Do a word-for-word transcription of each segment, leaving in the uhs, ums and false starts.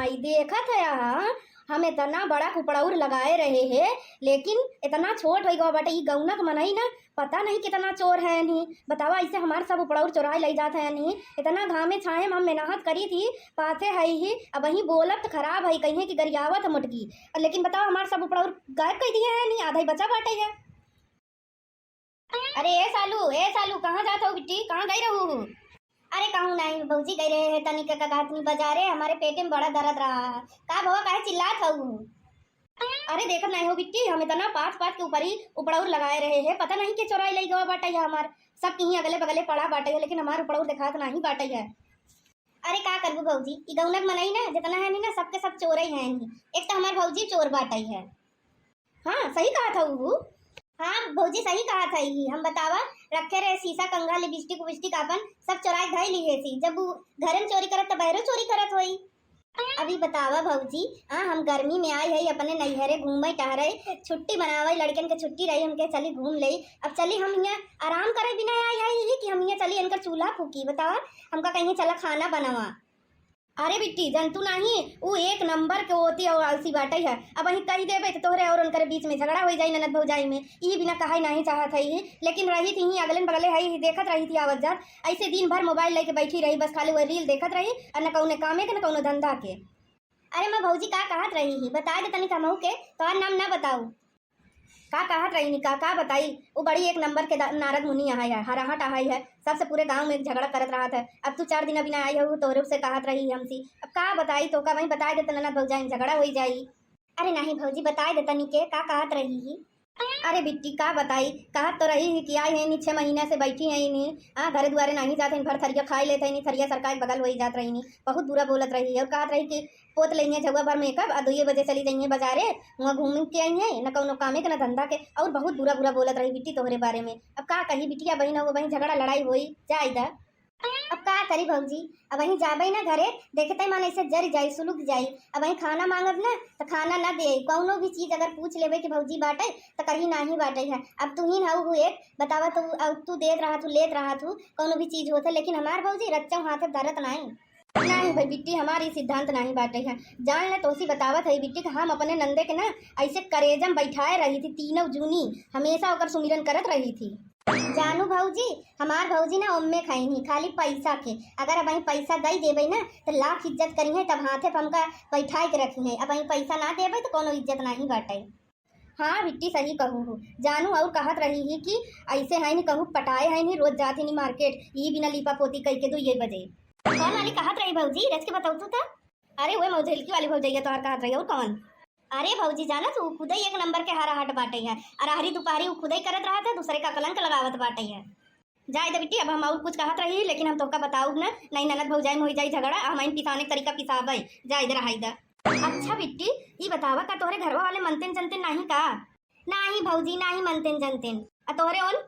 आई देखत है, हाँ, हम इतना बड़ा उपड़ौर लगाए रहे हैं, लेकिन इतना छोट होइ गवा बाटे। ई गौनक मनई ना, पता नहीं कितना चोर है नहीं। बतावा, ऐसे हमार सब उपड़ौर चोराए लई जात है नहीं। इतना घामे छाहे में हम मेहनत करी थी, पाथे है ही, अब वही बोलत खराब है, कहिए कि गरियावत है मोटकी। लेकिन बतावा, हमार सब उपड़ौर गायब कर दिए है नहीं, आधा ही बचा बाटे है। अरे ए सालू, ए सालू, कहाँ जात हो बिट्टी, कहाँ गई रहू? अरे कहूँ नहीं भौजी, गई रहे है तनी के का कहत नहीं बजारे, हमारे पेटे में बड़ा दर्द रहा है। का भवा, काहे चिल्लात हऊ? अरे देखत नहीं हो बिट्टी, हम इतना पाँच पाँच के ऊपर ही उपड़ौर लगाए रहे हैं, पता नहीं के चोराई लई गवा बाटे है हमार। सब कहीं अगले बगले पड़ा बाटे है, लेकिन हमार उपड़ौर देखात नहीं बाटे है। अरे का करबू भौजी, ई गौनक मनई ना जितना है नहीं ना, सबके सब चोरई है नहीं। एक तो हमार भौजी चोर बाटे है। हाँ, सही कहा था ऊ। हाँ भौजी, सही कहा था ई। हम बतावा, रखे रहे शीशा, कंघा, लिपस्टिक उबिस्टिक आपन सब चोराई धई ली है सी। जब ऊ घरे में चोरी करत तो बहरो चोरी करत होई। अभी बतावा भौजी, हाँ, हम गर्मी में आई है अपने नैहरे घूमे टहरे, छुट्टी मनावे, लड़कन के छुट्टी रही, हमके चली घूम ले। अब चली हम यहाँ आराम करे बिना आई है ही कि हम यहाँ चली इनकर चूल्हा फूकी? बतावा, हमका कहीं चला खाना बनावा। अरे बिट्टी, जन तू नाही, ऊ एक नंबर के ओती और आलसी बाटे है। अब वही कही देबे तो तोहरे और उनकर बीच में झगड़ा हो जाई ननद भौजाई में। ई बिना कहे नहीं चाहत है ही, लेकिन रही थी ही अगले बगले है ही, देखत रही थी आवत जात। ऐसे दिन भर मोबाइल लेके बैठी रही, बस खाली वह रील देखत रही और न कौने कामे के न कौनो धंधा के। अरे माँ भौजी का कहत रही ही, बता दे तनी हमहू के, तोहार नाम ना बताऊ। का कहत रही नी का, का बताई, ऊ बड़ी एक नंबर के दा-, नारद मुनि यहाँ है, हराहट आहाई है, सबसे पूरे गांव में झगड़ा करत रहत है। अब तू चार दिन बिना आई हो, तोहरे से कहत रही हमसी। अब का बताई, तो का वहीं बताई देत ननद भौजाई में झगड़ा होई जाई। अरे नहीं भौजी, बताई दे तनी के, का कहत रही ही? अरे बिट्टी, का बताई, कहत तो रही ही कि आई है नी, छह महीना से बैठी है नी, आ, घरे दुआरे नहीं जात है, भर थरिया खाई लेत है नी, थरिया सरका के बगल होई जात रही नी, बहुत बुरा बोलत रही है और कहत रही कि पोत लेइहे झउआ भर मेकअप, आ दुइये बजे चली जइहे बजारे, हुआं घूम के अइहे, न कउनो कामे के, न धंधा के, अउर बहुत बुरा बुरा बोलत रही बिट्टी तोहरे बारे में। अब का कही बिटिया, बहिन हो, बहिन झगड़ा लड़ाई होई, जाए द। अब का करी भौजी, अब वहीं जाबे ना घरे, देखते मन ऐसे जर जाई, सुलुक जाई। अब वहीं खाना मांगब ना, त खाना ना दे, कउनो भी चीज अगर पूछ लेबे कि भौजी बाटे, त कही नाही बाटे है। अब तू ही ना हऊ एक, बतावा तू, अब तू देत रहा तू, लेत रहा तू, कउनो भी चीज होत है, लेकिन हमार भौजी रच्चम हाथे धरत नाही। नाही भाई बिट्टी, हमार ई सिद्धांत नाही बाटे है। जान ले, तोहसी बतावत है बिट्टी कि हम अपने नंदे के ना ऐसे करेजम बैठाए रही थी, तीनों जूनी हमेशा ओकर सुमिरन करत रही थी। जानू भौजी, हमार भौजी ना ओम्मे खाई नहीं, खाली पैसा के। अगर अब पैसा दई देबे ना, तो लाख इज्जत करी है, तब हाथे पर हमका बैठाए के रखी है। अब पैसा ना देबे तो कोनो इज्जत नाही बाटे। हाँ बिट्टी, सही कहू हो। जानू अउर कहत रही ही कि ऐसे है नी कहू पटाए है नी, रोज जात ही नी मार्केट, ई बिना लीपा पोती कई के दुइये बजे। कौन वाली कहत रही भौजी, रच के बताऊ तू त? अरे वह मौझेलकी वाली भौजैया तोहार कहत रही, अउर कौन? अरे भौजी, जाना तू खुदे एक नंबर के हराहट बाटे है, अरहरी दुपहरी उ खुदे करत रहत है, दूसरे का कलंक लगावत बाटे है। जाए दे बिट्टी, अब हम अउर कुछ कहत रही, लेकिन हम तोहका बताउब ना, नहीं ननद भौजाई में होई जाई झगड़ा, आ हम इन पिसाने के तरीका पिसाबे, जाए दे, रहाई दे। अच्छा बिट्टी, ई बतावा, का तोहरे घरवा वाले मनतेन जनतेन नाही का? नाही भौजी, नाही मनतेन जनतेन। आ तोहरे ओन?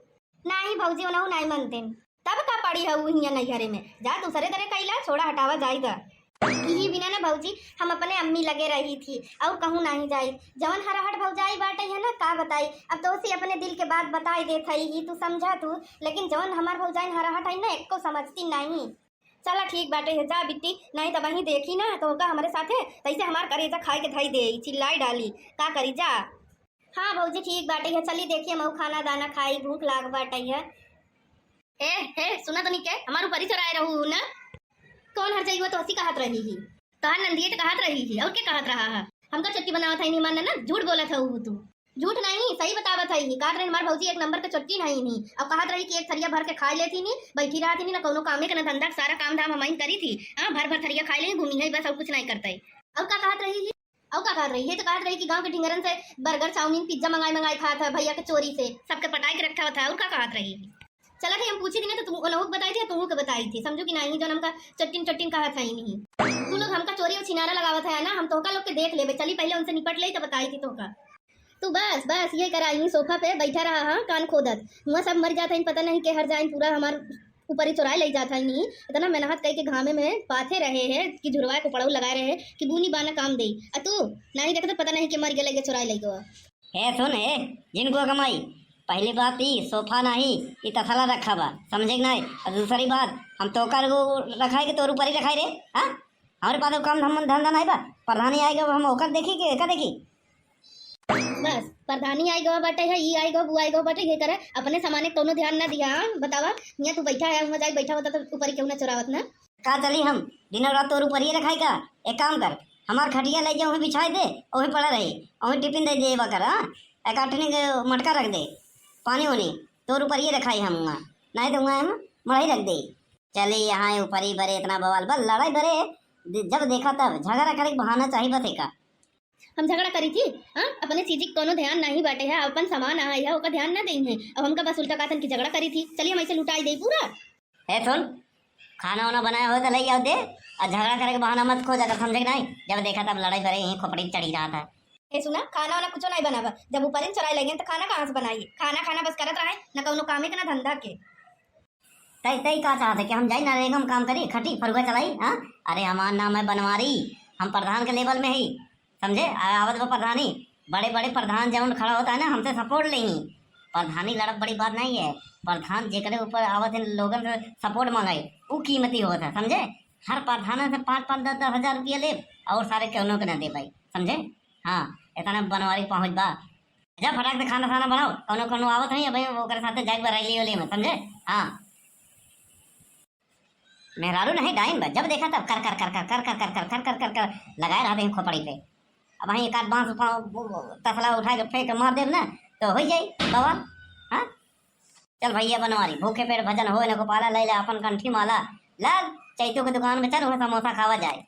नाही भौजी, ओनहु नाही मनतेन। तब का पड़ी है उ हियां नैहरे में? जा दूसरे दरे कइला, छोड़ा हटावा, जाए दे। इही बिना ना भौजी, हम अपने अम्मी लगे रही थी अउर कहूँ नाही जाई। जवन हराहट भौजाई बाटे है ना, का बताई, अब तोहसी अपने दिल के बात बताई देत हई, ई तू समझा तू, लेकिन जवन हमार भौजाई हराहट है ना, एको समझती नाही। चला ठीक बाटे है, जा बिट्टी, नाही त वहीं देखी ना तोहका हमरे साथे, तैसे हमार करेजा खाए के धई दे, चिल्लाई डाली, का करी जा। हाँ भौजी ठीक बाटे है, चली देखी हमहू खाना दाना खाई, भूख लाग बाटे है। ए, ए, सुना तनी के, हमार ऊपरी चोराए रहू ना? कौन हर जइयो तोहसी कहत रही ही? तोहार नंदिये तो कहत रही ही, अउर के कहत रहा है? हमका चट्टी बनावत है नी, मानना ना, झूठ बोलत है ऊ तू। झूठ नहीं, सही बतावत है ही। कहत रही हमार भौजी एक नंबर के चट्टी नहीं नी, अउर कहत रही कि एक थरिया भर के खाए लेती नी, बैठी रहती नी, ना कौनो कामे के ना धंधा के, सारा काम धाम हमइन करी थी। हाँ, भर भर थरिया खाए ले घूमी है बस, अउर कुछ नहीं करता है। अउर का कहत रही ही? अउ का कहत रही? ये तो कहत रही कि गाँव के ढिंगरन से बर्गर, चाउमीन, पिज्जा मंगाई मंगाई खात है भैया के चोरी से, सबके पटाई के रखा था। अउ का कहत रही? चला थे हम पूछी थी ना तो तुम उनहु के बताई थी, तुमहु के बताई थी, समझो कि नहीं, जो हमका चट्टिन चट्टिन कहत है ही नहीं। तू लोग हमका चोरी और छिनारा लगावत है ना, हम तोहका लोग के देख लेबे, चली पहले उनसे निपट ले तो बताई थी तोहका। तू बस बस ये करा, यहीं सोफा पे बैठा रहा, हाँ, कान खोदत। हुआ सब मर जात है, पता नहीं के हर जाइन पूरा हमार ऊपर ही चोराए लई जात है नी। इतना मेहनत कई के घामे में पाथे रहे है कि झुरवाए को पड़ाऊ लगाए रहे कि बूनी बाना काम दे। आ तू नाही देखे तो पता नहीं के मर गेले के चोराए लई गवा। ए सुन ए, जिनको कमाई, पहली बात ई सोफा नाही, ई तसला रखा बा, समझे कि नाही? और दूसरी बात, हम तोकर वो रखाई के तोर ऊपर ही रखाई रे, हाँ? हमरे पास काम धाम धंधा नहीं बा। प्रधानी आइ गवा, हम ओकर देखी के एकर देखी? बस, प्रधानी आइ गवा बाटे है, ई आइ गवा, वो आइ गवा बाटे, ये करे, अपने सामाने कौनो ध्यान ना दिया। हाँ, बतावा, हियाँ तू बैठा है, हुआँ जाके बैठा होता तो ऊपरी केहू ना चोरावत ना। का चली हम दिनों रात तोर ऊपरिये रखाई का? एक काम कर, हमार खटिया ले जा, वहीं बिछाई दे, वहीं पड़ा रही, वहीं टिफिन दे दे बकर, हाँ? एक आठनी के मटका रख दे, पानी ओनी तोर ऊपरिये रखाई हम हुआँ, नहीं तो हुआँ हम मड़ाई रख दे। चली यहाँ ऊपरी बरे इतना बवाल, बस लड़ाई बरे, दे-, जब देखा तब झगड़ा करे के बहाना चाही बस एका। हम झगड़ा करी थी? हाँ, अपने चीजी के कौनो ध्यान नहीं बाटे है, अपन सामान आए है, ओका ध्यान ना देई है। अब हमका बस उल्टा कहतन कि झगड़ा करी थी। चलिए, हम ऐसे लुटाई दे पूरा। ए सुन, खाना वाना बनाया हो तो ले आओ दे, और झगड़ा करे के बहाना मत खोजा कर, समझे कि नहीं? जब देखा तब लड़ाई करे, यहीं खोपड़ी चढ़ी रहा था। ए सुना, खाना वाना कुछो नहीं बनावा, जब ऊपर चढ़ाई लगे तो खाना कहाँ से बनाई? खाना खाना बस करत रहे, न कौनो कामे के न धंधा के। तई, तई का चाहत है कि हम जाई नरेगा में काम करी, खटी फरुआ चलाई, हाँ? अरे हमार नाम है बनवारी, हम प्रधान के लेवल में ही, समझे? आ, आवत बा प्रधानी, बड़े बड़े प्रधान जौन खड़ा होता है ना, हमसे सपोर्ट लेही। प्रधानी लड़ब बड़ी बात नहीं है, प्रधान जेकरे ऊपर आवत है लोगन से सपोर्ट मांगे, ऊ कीमती होत है, समझे? हर प्रधान से पाँच पाँच दस दस हजार रुपया लेब और सारे केहू के ना दे पाई, समझे? हाँ, इतना बनवारी पहुँच बा। जा फटाक से खाना खाना बनाओ, कौनो कौनो आवत है, अब ओकरे साथे जाए के बा रैली वैली में, समझे? हाँ। मेहरारू नहीं डाइन बा, जब देखा तब कर कर कर कर कर कर कर कर कर कर कर लगाए रहते हैं खोपड़ी पे। अब वहीं एक आध बांस उठा, तसला उठा के फेंक के मार देब ना, तो हो जाई बवाल। हाँ, चल भैया बनवारी, भूखे पेट भजन होए न गोपाला, ले ले अपन कंठी माला, लाग चैतू के दुकान में चल, वहाँ समोसा खावा जाए।